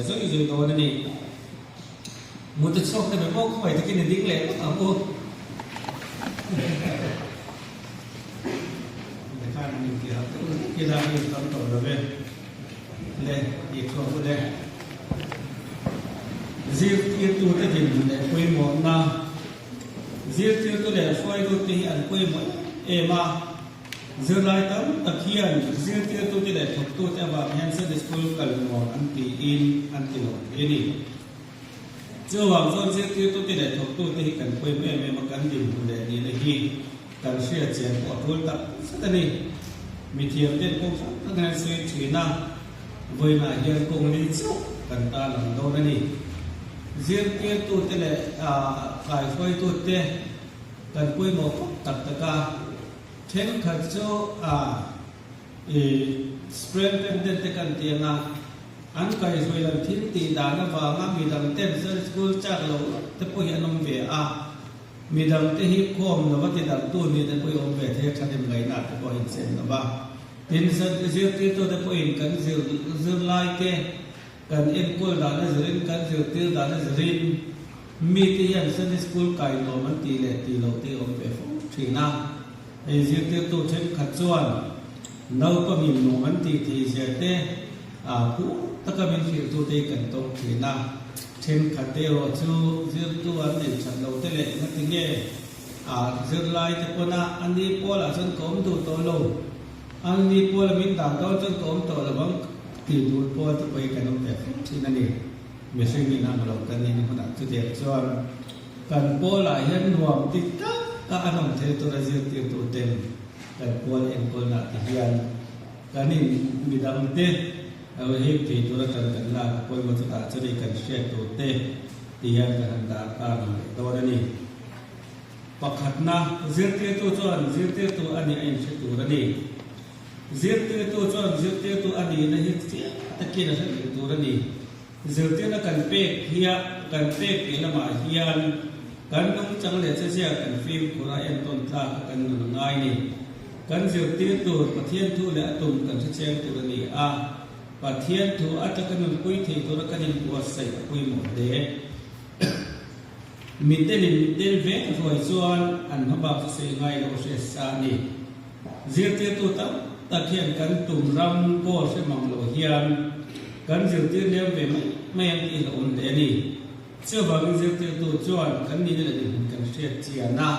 zawih zawih dawn a ni. Mute chhuak te mai pawh khawngaih takin i ding leh vak ang u. Khan an inti harh deuh hlek ila a intam tawh lo ve. Le tih chhuak u le. Zirtirtute dinhmun leh pawimawhna Zirtirtu leh hruaitute hi an pawimawh em em a. Zirlai tam tak hian zirtirtute leh thawktute avang hian Sunday School kal nuam an tiin an ti lo thei a ni. Chuvang chuan zirtirtute leh thawktute hi kan pawimawh em em a, kan dinhmun leh nihna hi kan hriat chian pawh a tul tak zet a ni. Mithiamten kawng hrang hrang hian sawi thin a, vawiinah hian kawng li chauh kan tan ang dawn a ni. Zirtirtute leh kaihruaitute kan pawimawh khawp tak tak a, thenkhat chu a i Superintendent te kan ti ang a, an kaihruai lam thil tih dan avanga midang ten Sunday School chak lo te pawh hi an awm ve a, midang te hi khawm lova ti darhtu ni te pawh hi awm ve thei a, thahnem ngaihna te pawh a inchen lo va. Tin, zirtirtu te pawhin kan zir zirlai te kan enkawl dan a zirin kan zirtir dan a zirin Mite hian Sunday School kai nuam an tih leh tih loh te awm ve fo thin a. Hei zirtirtu thenkhat chuan naupangin nuam an tih theih zia te huh taka min hrilhtu te hi kan tawng thin a. Thenkhat te erawh chu zirtu an neih that lo te leh engati nge zirlai te pawn a ani pawlah chuan ka awm duh tawh lo, ani pawla min dan dawn chuan ka awm tawh lo ang tih duh pawl te pawh hi kan awm ve fo thin a ni. Mihring in ang lo kan in hunah chutiang chuan kan pawlah hian nuam ti tak a an awm thei tura zirtirtu ten kan pawl enkawlna te hian kan in midang te lo hip thei tura kan kan lak a pawimawh chutah chuan i kan hriat tur te ti hian kan han dah kang ang leh dawn a ni. Pakhatna, zirtirtu chuan zirtirtu a nih a inhre tur a ni. Zirtirtu chuan zirtirtu a nihna hi chiang takin a hre reng tur a ni. Zirtirna kan pek hia kan pek tih lamah hian kan nungchang leh chezia kan fimkhur a entawn tlak a kan nun a ngai ni. Kan zirtir tur Pathian thu leh a tum kan hre chiang tur a ni a, Pathian thu a taka nunpui thei tura kan inbuatsaih a pawimawh hle. Mittelin mittel vek a hruai chuan an hmabak chu sawi ngai lo hriat sa a ni. Zirtirtu tam tak hian kan tum ram kawl hre mang lo hian kan zirtir lem ve mai mai ang tih hlauhawm hle a ni. Chuvangin zirtirtu chuan kan nihna leh dinhmun kan hriat chian a,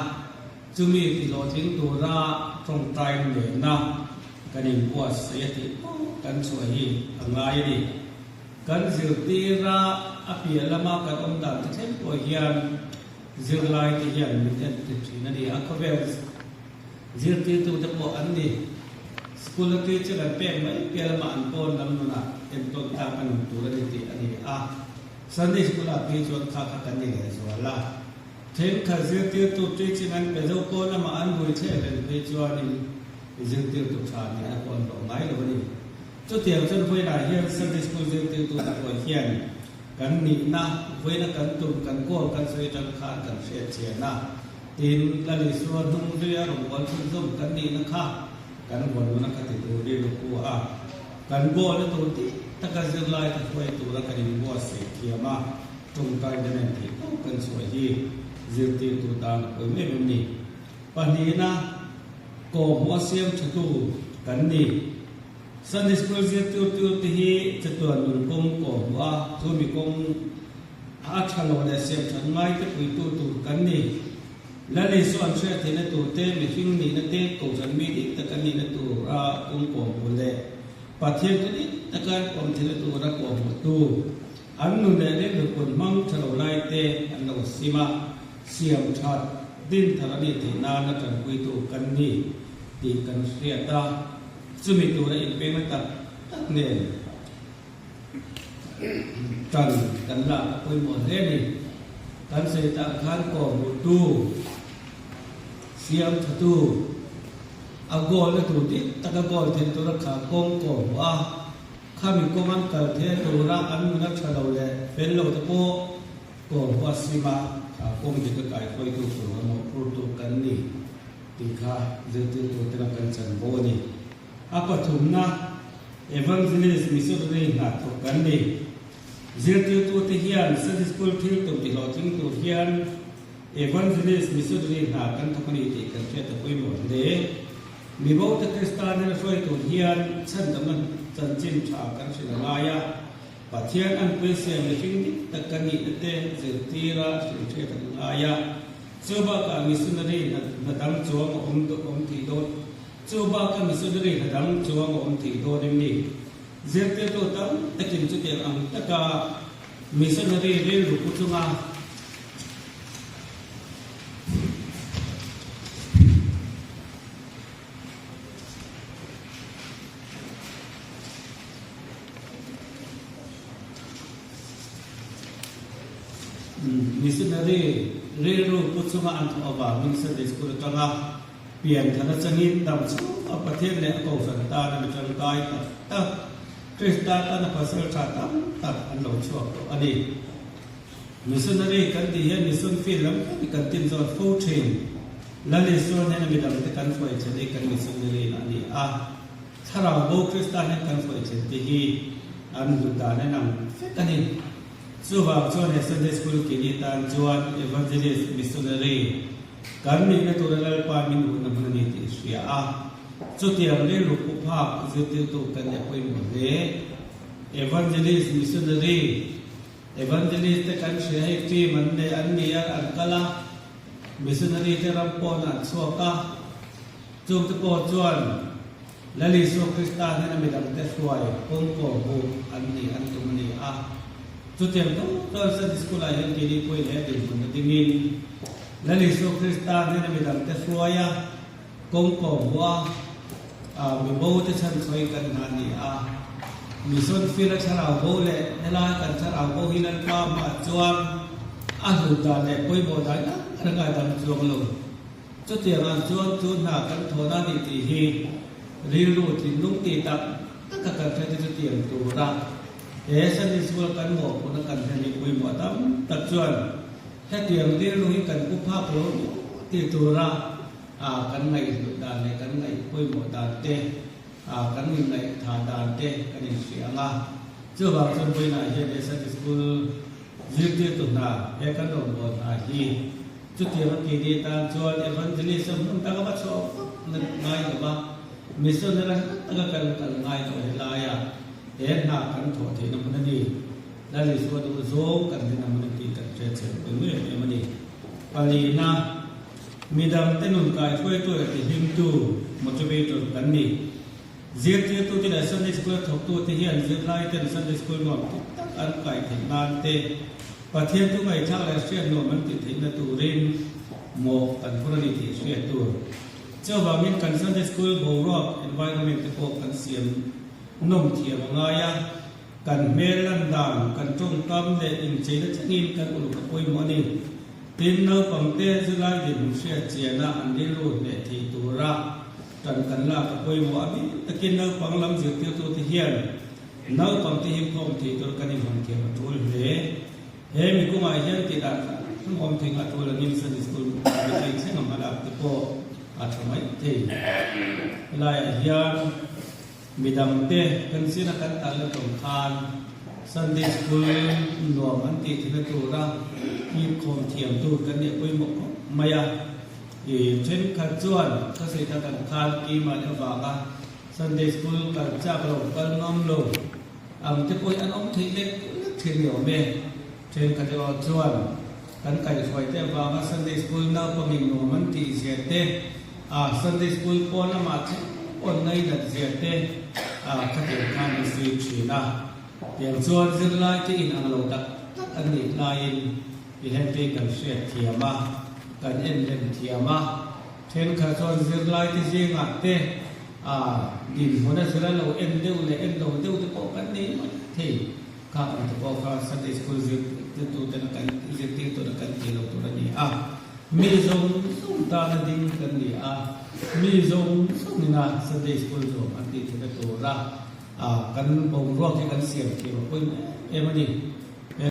chumi tihlawhtling tura tawngtai nena kan inbuatsaih a tih pawh kan chhuah hi a ngai a ni. Kan zirtira a piah lama kan awm dan te thleng pawh hian zirlai te hian min en ti thin a ni. A khawvel Zirtirtute pawh an ni. School a teacher an pek mai piah lamah an pawn lam nunah entawn tlak a nun tur a ni tih a ni a. Sunday School ah phei chuan kha kha kan ni leh zual a. Thenkhat zirtirtu teaching an pe zo pawn lamah an rui thleh reng phei chuanin zirtirtu tha nih a pawh an hlawh ngai lo a ni. Chutiang chuan vawiinah hian Sunday School zirtirtute pawh hian kan nihna, vawiina kan tum, kan goal kan sawi atang khan kan hriat chian a. Tin, Lal Isua hnung zuia rawngbâwl chhunzawm kan nihna kha kan vawnuna kha ti tur rilru pu a, kan goal-a tur tih taka zirlai te hruai tura kan inbuatsaih thiam a, tawngtai te nen theih tawp kan chhuah hi zirtirtu tan a pawi em em ni. Pahnihna, kawhhmuh a siam thatu kan ni. Sunday School zirtirtu te hi chatuan nun kawng kawhhmuh a, chu mi kawng A tha lo leh siam that ngai te puitu tur kan ni. Lal Isua an hriat theihna tur te, mihring nihna te, kohhran mi dik taka nihna tura kawng kawhhmuh leh Pathian thu dik taka an awm theihna tura kawhhmuhtu, an nun leh rilru kut hmang tha lo lai te an lo sim a, siam that din thar a nih theih nana tanpuitu kan ni tih kan hriat a, chumi tura inpengna tak tak nen. Tan kan lak a pawimawh hle a ni. Kan sawi tak khan kawhhmuhtu, siamthatu, a goal na tur dik taka goal theih tura kha kawng kawhhmuh a, khami kawng an kal theih a tura an nun a tha lo leh fel lo te pawh kawhhmuh a sim a, kha kawng dik a kaihruaitu tur a mawhphurtu kan ni tih kha zirtirtu tena kan chanvo a ni. A pathumna, Evangelist Missionary hna thawk kan ni. Zirtirtute hian Sunday School thil tum tihlawhtling tur hian Evangelist Missionary hna kan thawk a ni tih kan hriat a pawimawh hle. Mibote Krista nena hruai tur hian chhandamna chanchin tha kan hrilh a ngai a, Pathian anpui siam mihring dik tak kan nihna te zirtira hrilh hriat an ngai a. Chu bakah missionary hna dang chuang a awm awm thei dawn Chu bakah missionary hna dang chuang a awm thei dawn em ni? Zirtirtu tam takin chutiang ang taka missionary rilru pu chunga missionary rilru pu chunga an thawh avangin Sunday School atanga Pian thar atangin dam chhung a Pathian leh a Kohhran tana mi tangkai tak tak, Krista tana pasal tha tam tak an lo chhuak tawh a ni. Missionary kan tih hian mission field lam hi kan tin zawn fo thin. Lal Isua hnena midangte kan hruai thlen hi kan missionary a ni a. Thlarau bo Krista hian kan hruai thlen te hi an hlut dan en ang vek a ni. Chuvang chuan he Sunday School kini tan chuan Evangelist Missionary Kan nihna tura Lalpa min uhna hmun a ni tih hria a, chutiang rilru pu phak zirtirtu kan nia pawimawh hle. Evangelist, Missionary, Evangelist te kan hria hei team an nei an ni a, an kal a, Missionary te ram pawnah an chhuak a, chungte pawh chuan Lal Isua Krista hnena midangte hruai kawngkaw hmuh an ni an tum a ni a. Chutiang tho chuan Sunday School ah hian keini pawhin he dinhmun a dingin Lal Isua Krista hnena midangte hruai a, kawngkaw hmuh a, ah mi bo te chhan sawi kan hna a ni a. Mission field a thlarau bo leh helai kan thlarau bo hi Lalpa hmaah chuan a hlut dan leh pawimawh dan reng a dang chuang lo. Chutiangah chuan chu hna kan thawhna a ni tih hi rilru thinlung tih tak taka kan hriat hi chutiang tura he Sunday School kan mawhphurhna kan hlen hi pawimawh tam tak chuan hetiang rilru hi kan pu phak lo tih tura kan ngaihhlut dan leh kan ngaih pawimawh dan te kan inngaihthah dan te kan inhria ang a. Chuvang chuan vawiinah hian he Sunday School zirtirtu hna he kan rawngbâwl hna hi Chutiang a tih ni tan chuan evangelism hmun tak a va chhuah vak na ngai lo va, missionary hla taka kan kal ngai lo helaia he hna kan thawh theihna hmun a ni. Lal Isua duh zawng kan rin a hmun a tih kan hriat chhiat pui em em a ni. Palina, Midangte nun kaihruaitu leh tihlimtu, motivator, kan ni. Zirtirtute leh Sunday School a thawktute hian zirlaiten Sunday School nuam tak tak an kai theih nan te, Pathian chu ngaihthlak leh hriat nuam an tih theihna turin mawh kan phur a ni tih hriat tur. Chuvangin kan Sunday School boruak, environment, te pawh kan siam nawm thiam a ngai a, kan hmel lan dan, kan tawngkam leh incheina thlengin kan uluk a pawimawh a ni. Tin, naupangte zirlai dinhmun hriat chiana an rilru hneh thei tura Kan kan lak a pawimawh a bik takin naupang lam zirtirtute hian naupangte hi khawm thei tur kan inhawn thiam a tul hle. He mi kawngah hian tih dan hrang hrang awm thei nghah tul angin Sunday School committee thleng a hmalak te pawh a tha mai thei. Helaiah hian midangte kan zira kan tal na tawng khan Sunday School nuam an tih theihna tura hip khawm thiam tur kan nih a pawimawh khawp mai a. I thenkhat chuan ka sawi tak ang khan keimah leh avanga Sunday School kal chak lo, kal ngam lo ang te pawh hi an awm theih lek lek thin ni awm e. Thenkhat erawh chuan kan kaihhruai te avanga Sunday School naupangin nuam an tih zia te, a Sunday School pawn lamah thleng pawn ngainat zia te a khatiang khan an sawi thin a. Tiang chuan zirlai te in ang lo tak tak an nih laiin I hengte kan hriat thiam a, kan en lem thiam a, thenkhat chuan zirlaite zingah te a dinhmun a zira lo en deuh leh en lo deuh te pawh kan nei mai thei. Kha ang te pawh kha Sunday School zirtirtuten a kan zirtirtun a kan tih lo tur a ni a. Mi zawng zawng tana ding kan ni a, mi zawng zawngina Sunday School zawm an tih theihna tura kan boruak hi kan siam thiam a pawimawh em em a ni.